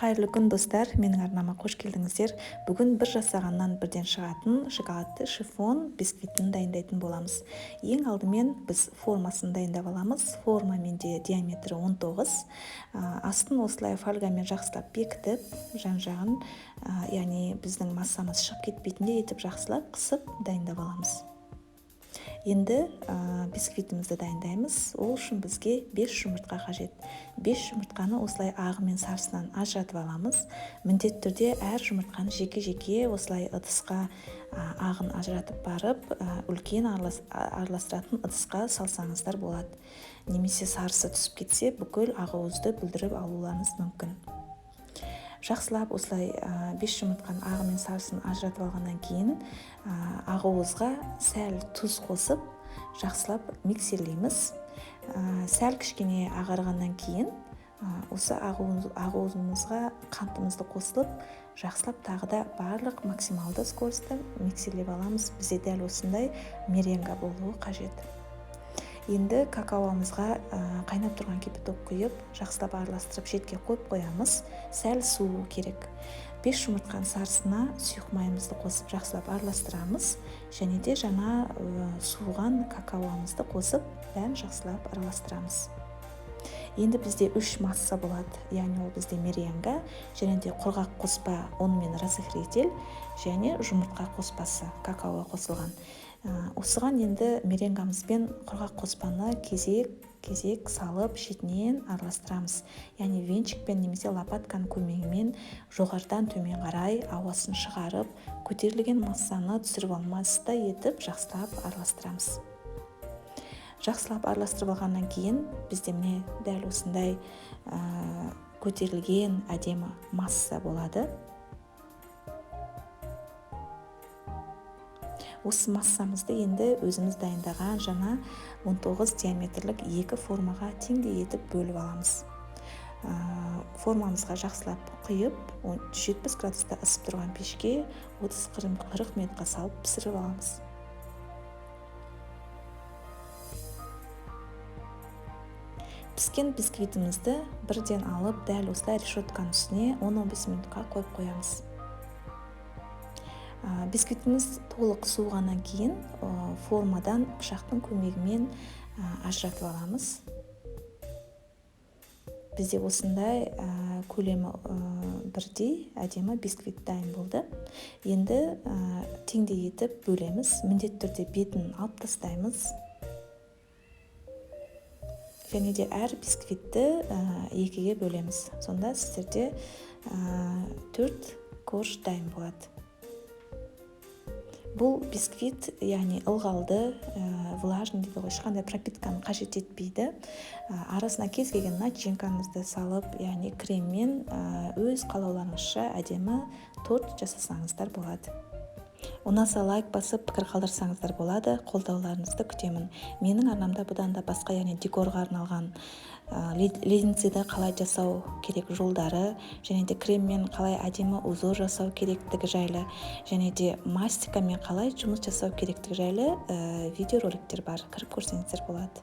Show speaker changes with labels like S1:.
S1: Қайырлы күн, достар! Менің арнама қош келдіңіздер. Бүгін бір жасағаннан бірден шығатын шоколадты шифон бисквитін дайындайтын боламыз. Ең алдымен біз формасын дайындап аламыз. Форма менде диаметрі 19. Астын осылай фольгамен жақсылап бекітіп, жан-жағын, яғни біздің массамыз шығып кетпейтіндей етіп жақсылап қысып дайындап аламыз. Енді бисквитімізді дайындаймыз. Ол үшін бізге 5 жұмыртқа қажет. 5 жұмыртқаны осылай ағы мен сарысынан ажыратып аламыз. Міндетті түрде әр жұмыртқаны жеке-жеке осылай ыдысқа, ағын ажыратып барып, үлкен араластыратын ыдысқа салсаңыздар болады. Немесе сарысы түсіп кетсе, бүкіл ағуызды бүлдіріп алуларыңыз мүмкін. Жақсылап осылай, 5 жұмыртқаның ағы мен сарысын ажыратып алғаннан кейін, ағуызға сәл тұз қосып, жақсылап миксерлейміз. Сәл кішкене ағарғаннан кейін, осы ағуызымызға қантымызды қосылып, жақсылап тағы да барлық максималды скоростьта миксерлеп аламыз. Бізде дәл осындай меренга болуы қажет. Енді какаомызға, қайнап тұрған кипяток құйып, жақсылап араластырып шетке қойып қоямыз. Сәл суы керек. 5 жұмыртқаның сарысына сұйық майымызды қосып жақсылап араластырамыз. Және де жаңа, суыған какаомызды қосып, бәрін жақсылап араластырамыз. Енді бізде 3 масса болады. Яғни ол бізде меренга, және де құрғақ қоспа, ұн мен разрыхлитель, және жұмыртқа қоспасы, какао қосылған. Осыған енді меренгамыз бен құрғақ қоспаны кезек-кезек салып шетінен араластырамыз. Яғни венчикпен немесе лопатканың көмегімен жоғарыдан төмен қарай ауасын шығарып, көтерілген массаны түсіріп алмастай етіп жақсылап араластырамыз. Жақсылап араластырып алғаннан кейін бізде міне дәл осындай, көтерілген әдемі масса болады. Осы массамызды енді өзіміз дайындаған жаңа 19 диаметрлік екі формаға теңдей етіп бөліп аламыз. Формамызға жақсылап құйып, 170 градуста ысып тұрған пешке 30-40 минутқа салып пісіріп аламыз. Піскен бисквитімізді бірден алып, дәл осылай решетканың үстіне 10-15 минутқа қойып қоямыз. Бисквитіміз толық суығаннан кейін, формадан пышақтың көмегімен, ажыратып аламыз. Бізде осындай, көлемі, бірдей әдемі бисквит дайын болды. Енді, теңдей етіп бөлеміз. Міндетті түрде бетін алып тастаймыз. Және де әр бисквитті, екіге бөлеміз. Сонда сіздерде, 4 корж дайын болады. Бұл бисквит, яғни ылғалды, влажный дейді ғой, ешқандай пропитканы қажет етпейді. Арасына кез келген начинкаңызды салып, яғни креммен, өз қалауларыңызша әдемі торт жасасаңыздар болады. Ұнаса лайк басып, пікір қалдырсаңыздар болады, қолдауларыңызды күтемін. Менің арнамда бұдан да басқа, яғни декорға арналған, леденцияды қалай жасау керек жолдары, және де креммен қалай әдемі узор жасау керектігі жайлы, және де мастикамен қалай жұмыс жасау керектігі жайлы, видеороликтер бар. Кіріп көрсеңіздер болады.